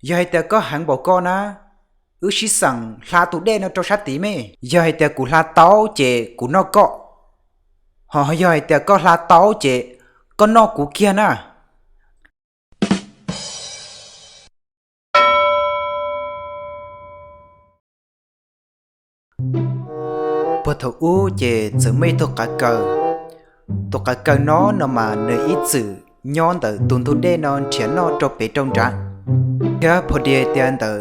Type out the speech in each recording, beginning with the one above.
Yog hais tias koj heev npaum koj na, wb sib xeem hla tus dej no rau sab tid me. Yog hais tias kuv hla tau ces kuv noj koj, ho yog hais tias koj hla tau ces koj noj kuv kiag na. Puag thaum ub ces txawm muaj ib tug qav kaws. Tus qav kaws no no mas nws ib txwm nyob ntawm tus ntug dej no nrhiav noj rau pem rau nrad, thiab pha dias tias ntawm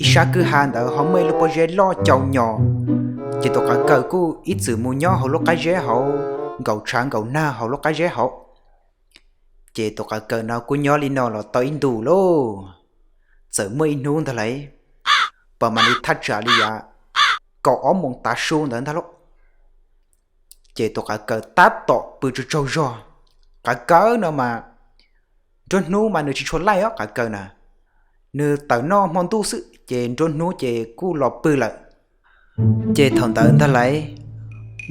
ib sab kwj ha ntawd ho muaj ib lub pob zeb loj cau nyos. Ces tus qav kaws kuj ib txwm mus nyob hauv lub qab zeb hauv, nkaum tshav nkaum nag hauv lub qab zeb hauv. Ces tus qav kaws no kuj nyob li no los tau ib ntus lauj. Txawm muaj ib hnub ntag lauj, pom mam li thaj tsam li yav kaum ob moos tav su ntawd ntag lauj. Ces tus qav kaws tab tom pw tsaug tsaug zog. Qav kaws no mas nruab hnub mas nws tsis tshua laij os, qav kaws na, nws tawm noj hmo ntuj xwb ces nruab hnub ces kuj los pw lawm. Ces thaum ntawd ntag lauj,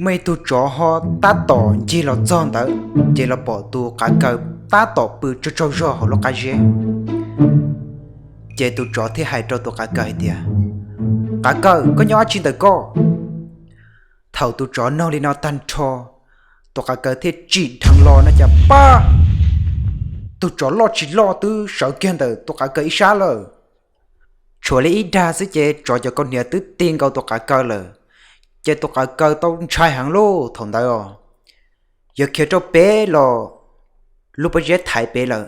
muaj ib tug tsov ho tab tom ncig los txog ntawd, ces los pom tus qav kaws tab tom pw tsaug tsaug zog hauv lub qab zeb. Ces tus tsov thiaj hais rau tus qav kaws hais tias, Qav kaws, koj nyob dab tsi ntawm koj? Thaum tus tsov nug li no tag nrho, tus qav kaws thiaj tsim dheev los no cas pab, tus tsov loj tsis loj twb sawv kiag ntawm tus qav kaws ib sab lawm. Tshuav li ib dag xwb ces tsov cov kaus hniav twb ti nkaus tus qav kaws lawm. Ces tus qav kaws tau ntshai heev lauj thaum ntawd os. Yog khiav rau pem los lub pob zeb thaiv pem lawm,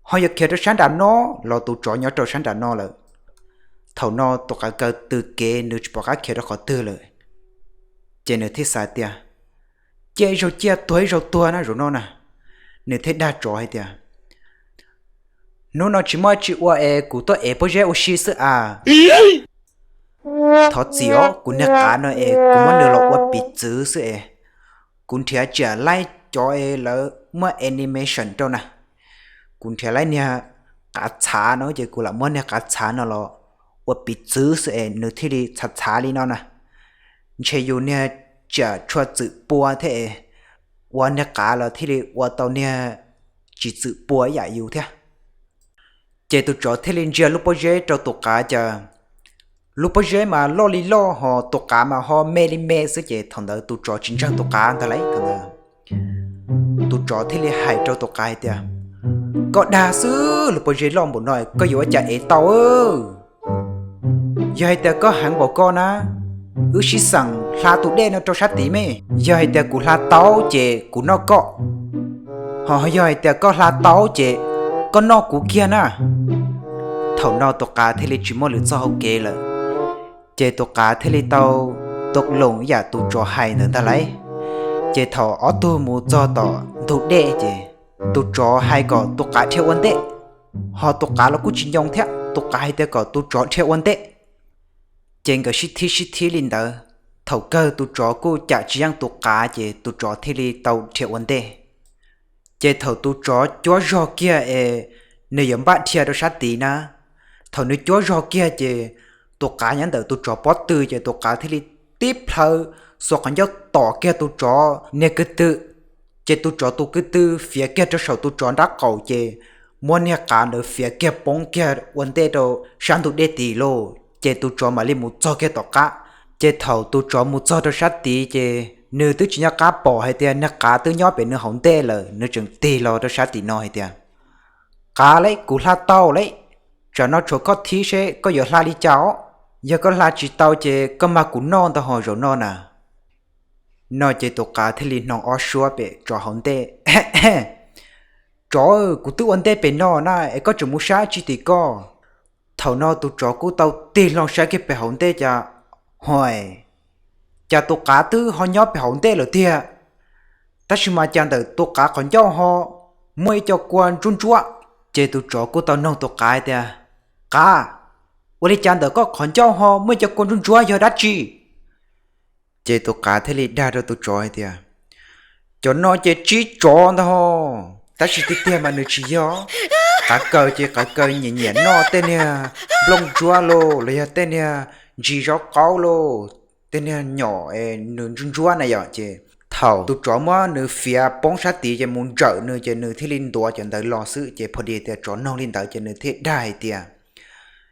ho yog khiav rau sab nram no los tus tsov nyob rau sab nram no lawm. Thaum no tus qav kaws tws kev nws tsis pom qab khiav rau qhov twg lawm. Ces nws thiaj xav tias, Ciaj ib zaug ciaj tuag ib zaug tuag na zaum no na. Nws thiaj dag tsov hais tias, Hnub no tsis muaj tsis ua es kuv tuaj ev pob zeb ua si xwb as. Thov txim os, kuv niag qav no es kuv muab nws los ua piv txwv xwb es. Kuv nrhiav tsis laib cov es lawv muaj animation rau na. Kuv nrhiav laib niag qav txhav no ces kuv lam muab niag qav txhav no los ua piv txwv xwb es nws thiaj li txhav txhav li no na. Ntshe yus niag tsis tshua txwm pua thiab es, ua niag qav los thiaj li ua tau niag tsis txwm pua ib yam yus thiab. Ces tus tsov thiaj li ntsia lub pob zeb rau tus qav cas lub pob zeb mas loj li loj ho tus qav mas ho me li me xwb ces thaum ntawd tus tsov tsis ntseeg tus qav ntag lauj. Tus tsov thiaj li hais rau tus qav hais tias, Koj dag xwb, lub pob zeb loj npaum no koj yuav ua cas ev tau? Yog hais tias koj heev npaum koj na, wb sib xeem hla tus dej no rau sab tid me. Yog hais tias kuv hla tau ces kuv noj koj, ho yog hais tias koj hla tau ces koj noj kuv kiag na. Thaum no tus qav thiaj li tsis muaj lwm txoj hauv kev lawm, ces tus qav thiaj li tau tau loos ib yam tus tsov hais ntawd ntag lauj. Ces thaum ob tug mus txog tom ntug dej ces tus tsov hais kom tus qav dhia ua ntej, ho tus qav los kuj tsis nyoo thiab, tus qav hais tias kom tus tsov dhia ua ntej. Ces nkawd sib thib sib thib li ntawd, thaum kawg tus tsov kuj cam tsis yeej tus qav ces tus tsov thiaj li tau dhia ua ntej. Ces thaum tus tsov cuab zog kiag es nws yuav npaj dhia rau sab tid na, thaum nws cuab zog kiag ces tus qav nyob ntawm tus tsov pob tw ces tus qav thiaj li tib plhaw xuas qhov ncauj tom kiag tus tsov niag kwv tw. Ces tus tsov tus kwv tw fiav kiag rau saum tus tsov nrab qaum ces muab niag qav ntawd fiav kiag poob kiag ua ntej rau sab ntug dej tid lauj. Ces tus tsov mam li mus txog kiag tom qab. Ces thaum tus tsov mus txog rau sab tid ces nws twb tsis nco qab pom hais tias niag qav twb nyob pem nws hauv ntej lawm, nws tseem tig los rau sab tim no hais tias, Qav lauj, kuv hla tau lauj, tsam no tshuav koj thib seb koj yuav hla li cas os. Yog koj hla tsis tau ces koj mag kuv noj ntag hos zaum no na. No ces tus qav thiaj li hnoos ob suab pem tsov hauv ntej. Tsov, kuv twb ua ntej pem no na es koj tseem mus sab tsi tim koj? Thaum no tus tsov kuj tau tig hlo saib kiag pem hauv ntej cas, hos, cas tus qav twb ho nyob pem hauv ntej lawm tiag, tab sis mas cas ntawm tus qav qhov ncauj ho muaj ib co kua ntsuab ntsuab. Ces tus tsov kuj tau noog tus qav tias, Qav, ua li cas ntawm koj qhov ncauj ho muaj ib co kua ntsuab ntsuab yog dab tsi? Ces tus qav thiaj li dag rau tus tsov hais tias, Cov no ces tsib tsov ntag hos, tab sis tiag tiag mas nws tsis yog. Qav kaws ces qav kaws nyiam nyiam noj tej niag nplooj ntsuab lauj, los yog tej niag ntsis zaub qaub lauj, tej niag nyom es nws ntsuab ntsuab na yom. Ces thaum tus tsov muab nws fiav poob sab tid ces mus ntsawm nws ces nws thiaj li ntuav cov ntawd los xwb. Ces pha dias tias tsov noog li ntawd ces nws thiaj dag hais tias,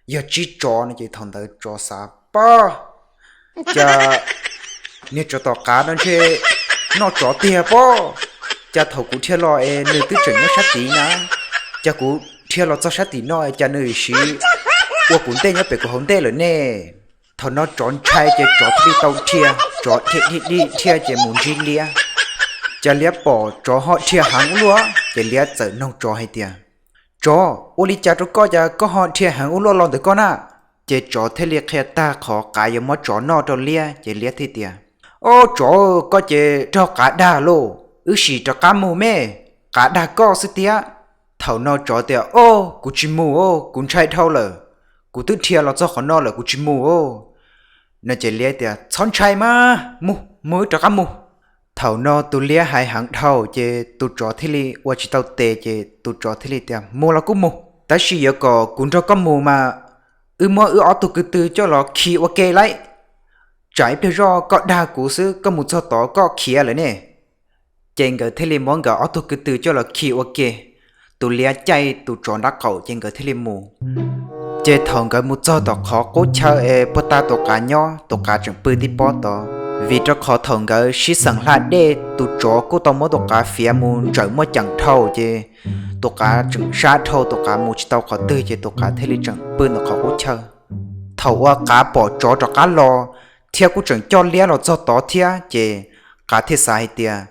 yog tsib tsov no ces thaum ntawd tsov xav, Pob, cas niag tsov tom qav no ntshe noj tsov tiag pob. Cas thaum kuv dhia los es nws twb tseem nyob sab tid na, cas kuv dhia los txog sab tim no es cas nws siv ua kuv ntej nyob pem kuv hauv ntej lawm ne? Thaum no tsov ntshai ces tsov thiaj li tau dhia, tsov dhia dhia dhia ces mus ntsib liab. Cas liab pom tsov ho dhia heev ua luaj ces liab txawm noog tsov hais tias, Tsov, ua li cas rau koj cas koj ho dhia heev ua luaj los ntawm koj na? Ces tsov thiaj li qhia tag qhov qav yuav muab tsov noj rau liab ces liab thiaj tias, Ob tsov, koj ces raug qav dag lauj, wb sim rov qab mus me, qav dag koj xwb tiag. Thaum no tsov tias, Ob, kuv tsis mus os, kuv ntshai dhau lawm, kuv twb dhia los txog qhov no lawm kuv tsis mus os. No ces liab tias, Txhob ntshai mas, mus mus wb rov qab mus. Thaum no tus liab hais heev dhau ces tus tsov thiaj li ua tsis tau tes ces tus tsov thiaj li tias, Mus los kuj mus, tab sis yuav kom kuv nrog koj mus mas wb muab wb ob tug kwv tw coj los khi ua ke lauj, tsam ib pliag zoj koj dag kuv xwb koj mus txog tod koj khiav lawm ne. Ces nkawd thiaj li muab nkawd ob tug kwv tw coj los khi ua ke, tus liab caij tus tsov nraub qaum ces nkawd thiaj li mus. Ces thaum nkawd mus txog tom qhov qub chaw es puag ta tus qav nyob, tus qav tseem pw tib pob tod, vim rau qhov thaum nkawd sib xeem hla dej tus tsov kuj tau muab tus qav fiav mus ntsawm muaj ceem dhau ces tus qav tseem sab dhau, tus qav mus tsis tau qhov twg ces tus qav thiaj li tseem pw ntawm qhov qub chaw. Thaum uas qav pom tsov rov qab los thiab kuj tseem coj liab los txog tod thiab ces qav thiaj xav hais tias,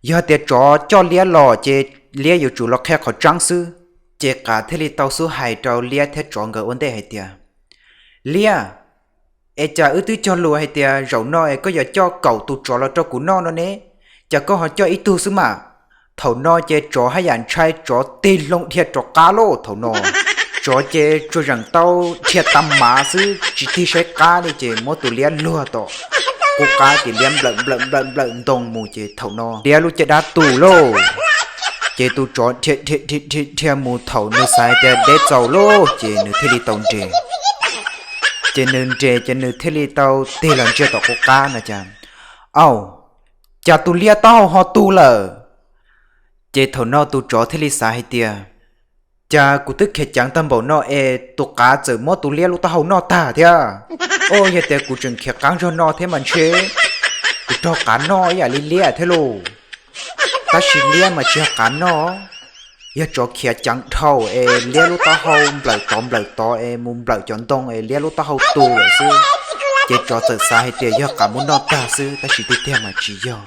Yog tias tsov coj liab los ces liab yuav tsum los qhia qhov tseeb xwb. Ces qav thiaj li tau xub hais rau liab thiab tsov nkawd ua ntej hais tias, Liab, es cas wb twb cog lus hais tias zaum no es koj yuav coj kaum tus tsov los rau kuv noj no ne, cas koj ho coj ib tug xwb mas? Thaum no ces tsov haj yam ntshai, tsov tig loo dhia rov qab lauj. Thaum no tsov ces tsuas zeem tau dhia tag mav xwb tsis tig saib qab li ces muab tus liab luag tom qub qab ces liab nplawm nplawm nplawm nplawm ntoo mus ces thaum no liab lub caj dab tu lauj. Ces tus tsov dhia dhia dhia dhia mus thaum nws xav hais tias deb txaus lauj ces nws thiaj li tau nres. Ces nws nres ces nws thiaj li tau tig los ntsia tom qub qab no cas, Au, cas tus liab taub hau ho tu lawm? Ces thaum no tus tsov thiaj li xav hais tias, Cas kuv twb khiav ceev tag npaum no es tus qav txawm muab tus liab lub taub hau noj tag thiab. Au, yog tias kuv tseem khiav qeeb zog no thiab mas ntshe kuv raug qav noj ib yam li liab thiab lauj. Tab sis liab mas tsis yog qav noj, yog tsov khiav ceev dhau es liab lub taub hau nplawm tod nplawm tod es mus nplawm cov ntoo es liab lub taub hau tu lawm xwb. Ces tsov txawm xav hais tias yog qav muab noj tag xwb tab sis tiag tiag mas tsis yog.